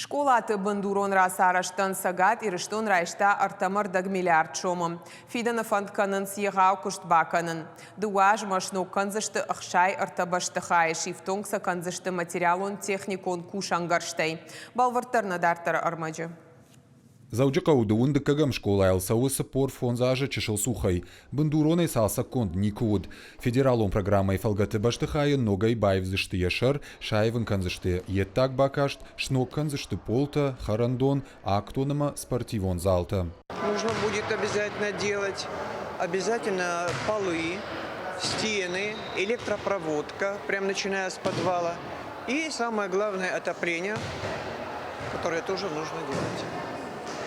Скъолаты бындурон рацарӕзтӕн Цӕгат Ирыстон райста ӕртӕ мӕ рдӕг миллиард сомы. Фидӕны фӕнд кӕнынц егъау куыст бакӕнын. Дыууӕ азмӕ сног кӕндзысты 63 бӕстыхайы, сифтонг сӕ кӕндзысты материалон-техникон кусӕнгӕрзтӕй. Бӕлвырддӕр нӕ дарддӕры ӕрмӕджы. Дзӕуджыхъӕуы дыууын дыккӕгӕм скъолайыл цӕуы 45 азы чысыл цухӕй. Бындуронӕй цалцӕггонд никуы уыд. Федералон программӕйы фӕлгӕты бӕстыхайы ногӕй баивдзысты йӕ сӕр, саивын кӕндзысты йе ддаг бакаст, сног кӕндзысты пъолтӕ, хӕрӕндон, актон ӕмӕ спортивон залтӕ. Нужно будет обязательно делать обязательно полы, стены, электропроводка, прям начиная с подвала. И самое главное отопление, которое тоже нужно делать.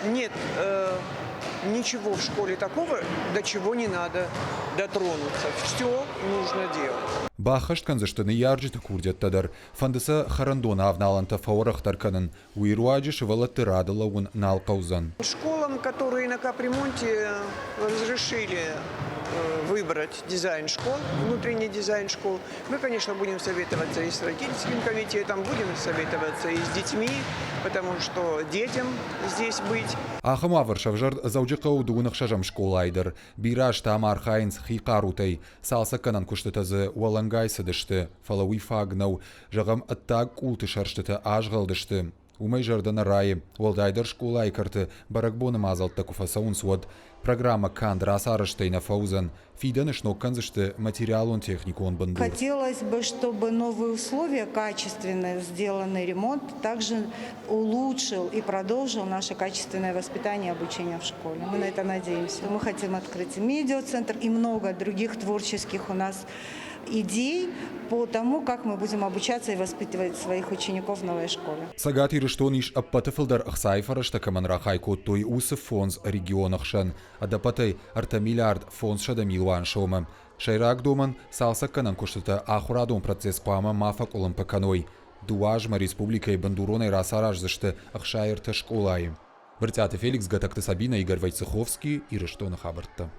Нет э, ничего в школе такого, до чего не надо дотронуться. Все нужно делать. Баххӕст кӕндзысты ныййарджыты курдиӕттӕ дӕр. Фӕнды сӕ хӕрӕндоны авналӕнтӕ фӕуӕрӕхдӕр кӕнын. Уый руаджы сывӕллӕтты рады лӕууын нал хъӕудзӕн. Школам, которые на капремонте разрешили выбрать дизайн школ, внутренний дизайн школ, мы, конечно, будем советоваться и с родительским комитетом, будем советоваться и с детьми, потому что детям здесь быть. Ахӕм уавӕр сӕвзӕрд Дзӕуджыхъӕуы дыууын ӕхсӕзӕм скъолайы дӕр. Бирӕ азты ам архайынц хи хъарутӕй. Цалцӕггӕнӕн куыстытӕ дзы уӕлӕнгай цыдысты, фӕлӕ уый фаг нӕу. Зӕгъӕм, ӕддаг къулты сӕрстытӕ азгъӕлдысты. Уымӕй зӕрдӕ нӕ райы, уӕлдайдӕр скъолайы кӕрты бӕрӕгбоны мадзӕлттӕ куы фӕцӕуынц, уӕд. Программӕ канд рацарӕзтӕй нӕ фӕуыдзӕн, фидӕны сног кӕндзысты материалон-техникон бындур. Хотелось бы, чтобы новые условия, качественно сделанный ремонт, также улучшил и продолжил наше качественное воспитание и обучение в школе. Мы на это надеемся. Мы хотим открыть медиацентр и много других творческих у нас идей по тому, как мы будем обучаться и воспитывать своих учеников в новой школе. Цӕгат Ирыстон ис ӕппӕты фылдӕр ӕхцайы фӕрӕзтӕ кӕмӕн рахай кодтой, уыцы фондз регионы хсӕн. Ӕдӕппӕтӕй 3 миллиард 500 милуан сомы. Сӕйраг домӕн цалцӕггӕнӕн куыстытӕ ахуырадон процесс хъуамӕ ма фӕкъуылымпы кӕной. Дыууӕ азмӕ республикӕйы бындуронӕй рацараздзысты 63 скъолайы. Брытъиаты Феликс, Гатӕгты Сабинӕ, Игорь Войцеховский, Ирыстоны хабӕрттӕ.